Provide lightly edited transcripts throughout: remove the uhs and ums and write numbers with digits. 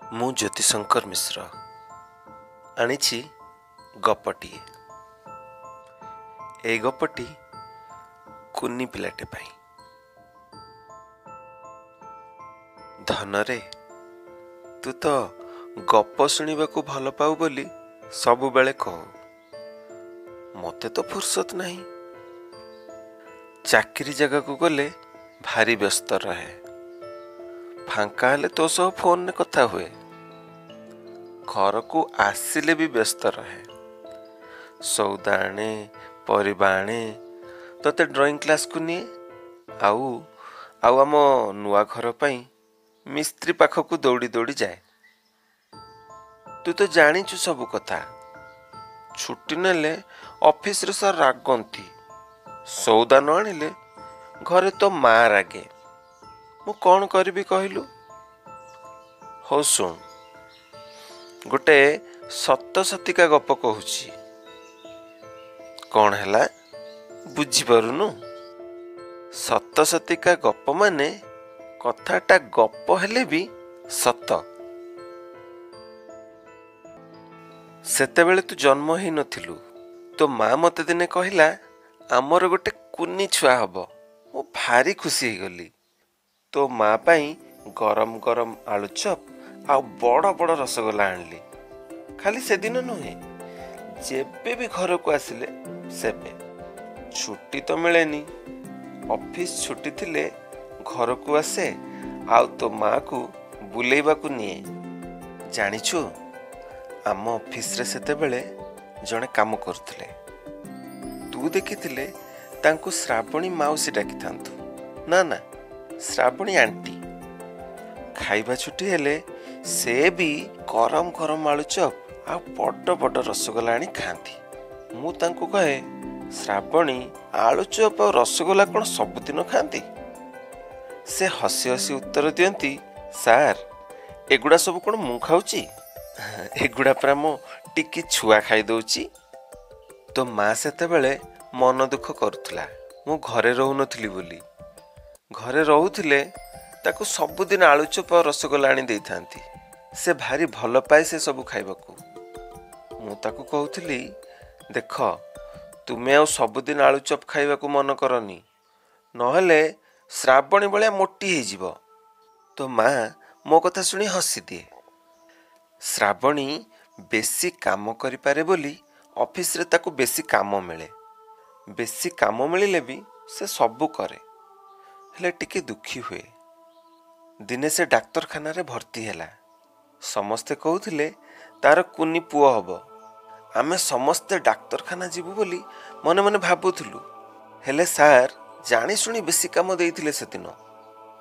ମୁଁ ଜ୍ୟୋତିଶଙ୍କର ମିଶ୍ର ଆଣିଛି ଗପଟିଏ। ଏଇ ଗପଟି କୁନି ପିଲାଟେ ପାଇଁ। ଧନରେ, ତୁ ତ ଗପ ଶୁଣିବାକୁ ଭଲ ପାଉ ବୋଲି ସବୁବେଳେ କହୁ। ମୋତେ ତ ଫୁର୍ସତ ନାହିଁ। ଚାକିରି ଜାଗାକୁ ଗଲେ ଭାରି ବ୍ୟସ୍ତ ରହେ। ଫାଙ୍କା ହେଲେ ତୋ ସହ ଫୋନରେ କଥା ହୁଏ। ଘରକୁ ଆସିଲେ ବି ବ୍ୟସ୍ତ ରହେ। ସଉଦା ଆଣେ, ପରିବା ଆଣେ, ତୋତେ ଡ୍ରଇଂ କ୍ଲାସକୁ ନିଏ, ଆଉ ଆଉ ଆମ ନୂଆ ଘର ପାଇଁ ମିସ୍ତ୍ରୀ ପାଖକୁ ଦୌଡ଼ି ଦୌଡ଼ି ଯାଏ। ତୁ ତ ଜାଣିଛୁ ସବୁ କଥା। ଛୁଟି ନେଲେ ଅଫିସରେ ସାର୍ ରାଗନ୍ତି। ସଉଦା ନ ଆଣିଲେ ଘରେ ତୋ ମା ରାଗେ। ମୁଁ କ'ଣ କରିବି କହିଲୁ? ହଉ ଶୁଣ, ଗୋଟେ ସତ ସତିକା ଗପ କହୁଛି। କ'ଣ ହେଲା, ବୁଝିପାରୁନୁ? ସତ ସତିକା ଗପ ମାନେ କଥାଟା ଗପ ହେଲେ ବି ସତ। ସେତେବେଳେ ତୁ ଜନ୍ମ ହେଇନଥିଲୁ। ତୋ ମା ମୋତେ ଦିନେ କହିଲା, ଆମର ଗୋଟେ କୁନି ଛୁଆ ହବ। ମୁଁ ଭାରି ଖୁସି ହେଇଗଲି। ତୋ ମା ପାଇଁ ଗରମ ଗରମ ଆଳୁଚପ ଆଉ ବଡ଼ ବଡ଼ ରସଗୋଲା ଆଣିଲି। ଖାଲି ସେଦିନ ନୁହେଁ, ଯେବେ ବି ଘରକୁ ଆସିଲେ ସେବେ। ଛୁଟି ତ ମିଳେନି। ଅଫିସ ଛୁଟି ଥିଲେ ଘରକୁ ଆସେ ଆଉ ତୋ ମାକୁ ବୁଲେଇବାକୁ ନିଏ। ଜାଣିଛୁ, ଆମ ଅଫିସରେ ସେତେବେଳେ ଜଣେ କାମ କରୁଥିଲେ। ତୁ ଦେଖିଥିଲେ ତାଙ୍କୁ ଶ୍ରାବଣୀ ମାଉସୀ ଡାକିଥାନ୍ତୁ। ନା ନା, ଶ୍ରାବଣୀ ଆଣ୍ଟି। ଖାଇବା ଛୁଟି ହେଲେ ସେ ବି ଗରମ ଗରମ ଆଳୁଚପ ଆଉ ବଡ଼ ବଡ଼ ରସଗୋଲା ଆଣି ଖାଆନ୍ତି। ମୁଁ ତାଙ୍କୁ କହେ, ଶ୍ରାବଣୀ ଆଳୁଚପ ଆଉ ରସଗୋଲା କ'ଣ ସବୁଦିନ ଖାଆନ୍ତି? ସେ ହସି ହସି ଉତ୍ତର ଦିଅନ୍ତି, ସାର୍, ଏଗୁଡ଼ା ସବୁ କ'ଣ ମୁଁ ଖାଉଛି? ଏଗୁଡ଼ା ପରା ମୋ ଟିକି ଛୁଆ ଖାଇଦଉଛି। ତୋ ମା ସେତେବେଳେ ମନ ଦୁଃଖ କରୁଥିଲା ମୁଁ ଘରେ ରହୁନଥିଲି ବୋଲି। ଘରେ ରହୁଥିଲେ ତାକୁ ସବୁଦିନ ଆଳୁଚପ ଆଉ ରସଗୋଲା ଆଣି ଦେଇଥାନ୍ତି। ସେ ଭାରି ଭଲ ପାଏ ସେ ସବୁ ଖାଇବାକୁ। ମୁଁ ତାକୁ କହୁଥିଲି, ଦେଖ, ତୁମେ ଆଉ ସବୁଦିନ ଆଳୁଚପ ଖାଇବାକୁ ମନ କରନି, ନହେଲେ ଶ୍ରାବଣୀ ଭଳିଆ ମୋଟି ହେଇଯିବ। ତୋ ମା ମୋ କଥା ଶୁଣି ହସିଦିଏ। ଶ୍ରାବଣୀ ବେଶୀ କାମ କରିପାରେ ବୋଲି ଅଫିସରେ ତାକୁ ବେଶୀ କାମ ମିଳେ। ବେଶୀ କାମ ମିଳିଲେ ବି ସେ ସବୁ କରେ, ହେଲେ ଟିକେ ଦୁଃଖୀ ହୁଏ। ଦିନେ ସେ ଡାକ୍ତରଖାନାରେ ଭର୍ତ୍ତି ହେଲା। ସମସ୍ତେ କହୁଥିଲେ ତାର କୁନି ପୁଅ ହବ। ଆମେ ସମସ୍ତେ ଡାକ୍ତରଖାନା ଯିବୁ ବୋଲି ମନେ ମନେ ଭାବୁଥିଲୁ। ହେଲେ ସାର୍ ଜାଣିଶୁଣି ବେଶୀ କାମ ଦେଇଥିଲେ ସେଦିନ।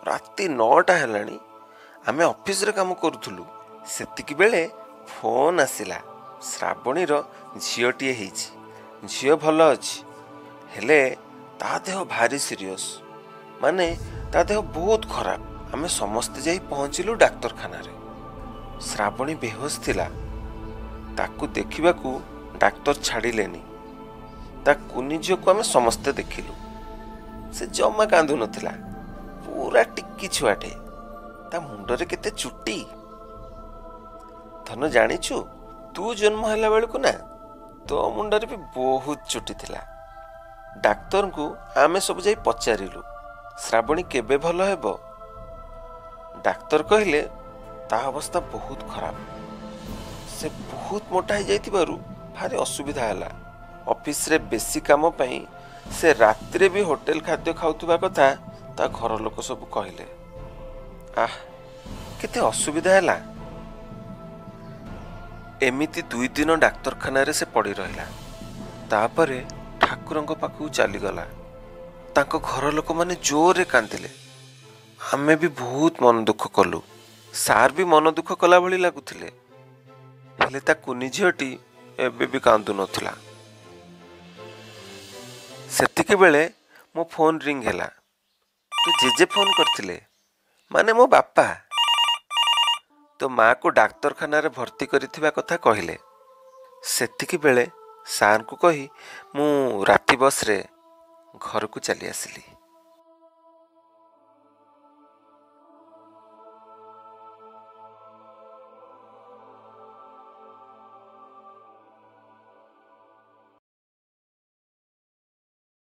ରାତି 9ଟା ହେଲାଣି, ଆମେ ଅଫିସରେ କାମ କରୁଥିଲୁ। ସେତିକି ବେଳେ ଫୋନ୍ ଆସିଲା, ଶ୍ରାବଣୀର ଝିଅଟିଏ ହେଇଛି। ଝିଅ ଭଲ ଅଛି, ହେଲେ ତା ଦେହ ଭାରି ସିରିୟସ୍, ମାନେ ତା ଦେହ ବହୁତ ଖରାପ। ଆମେ ସମସ୍ତେ ଯାଇ ପହଞ୍ଚିଲୁ ଡାକ୍ତରଖାନାରେ। ଶ୍ରାବଣୀ ବେହୋସ ଥିଲା। ତାକୁ ଦେଖିବାକୁ ଡାକ୍ତର ଛାଡ଼ିଲେନି। ତା କୁନି ଝିଅକୁ ଆମେ ସମସ୍ତେ ଦେଖିଲୁ। ସେ ଜମା କାନ୍ଦୁନଥିଲା, ପୁରା ଟିକି ଛୁଆଟେ। ତା ମୁଣ୍ଡରେ କେତେ ଚୁଟି। ଧନ, ଜାଣିଛୁ, ତୁ ଜନ୍ମ ହେଲା ବେଳକୁ ନା ତୋ ମୁଣ୍ଡରେ ବି ବହୁତ ଚୁଟି ଥିଲା। ଡାକ୍ତରଙ୍କୁ ଆମେ ସବୁ ଯାଇ ପଚାରିଲୁ, ଶ୍ରାବଣୀ କେବେ ଭଲ ହେବ? ଡାକ୍ତର କହିଲେ ତା ଅବସ୍ଥା ବହୁତ ଖରାପ। ସେ ବହୁତ ମୋଟା ହେଇଯାଇଥିବାରୁ ଭାରି ଅସୁବିଧା ହେଲା। ଅଫିସରେ ବେଶୀ କାମ ପାଇଁ ସେ ରାତିରେ ବି ହୋଟେଲ ଖାଦ୍ୟ ଖାଉଥିବା କଥା ତା ଘର ଲୋକ ସବୁ କହିଲେ। ଆহ, କେତେ ଅସୁବିଧା ହେଲା। ଏମିତି 2 ଦିନ ଡାକ୍ତରଖାନାରେ ସେ ପଡ଼ି ରହିଲା। ତାପରେ ଠାକୁରଙ୍କ ପାଖକୁ ଚାଲିଗଲା। ତାଙ୍କ ଘର ଲୋକମାନେ ଜୋରରେ କାନ୍ଦିଲେ। ଆମେ ବି ବହୁତ ମନ ଦୁଃଖ କଲୁ। ସାର୍ ବି ମନ ଦୁଃଖ କଲା ଭଳି ଲାଗୁଥିଲେ। ହେଲେ ତା କୁନି ଝିଅଟି ଏବେ ବି କାନ୍ଦୁ ନଥିଲା। ସେତିକି ବେଳେ ମୋ ଫୋନ୍ ରିଙ୍ଗ ହେଲା। ତୋ ଜେଜେ ଫୋନ୍ କରିଥିଲେ, ମାନେ ମୋ ବାପା। ତୋ ମାଆକୁ ଡାକ୍ତରଖାନାରେ ଭର୍ତ୍ତି କରିଥିବା କଥା କହିଲେ। ସେତିକି ବେଳେ ସାର୍ଙ୍କୁ କହି ମୁଁ ରାତି ବସ୍ରେ ଘରକୁ ଚାଲି ଆସିଲି।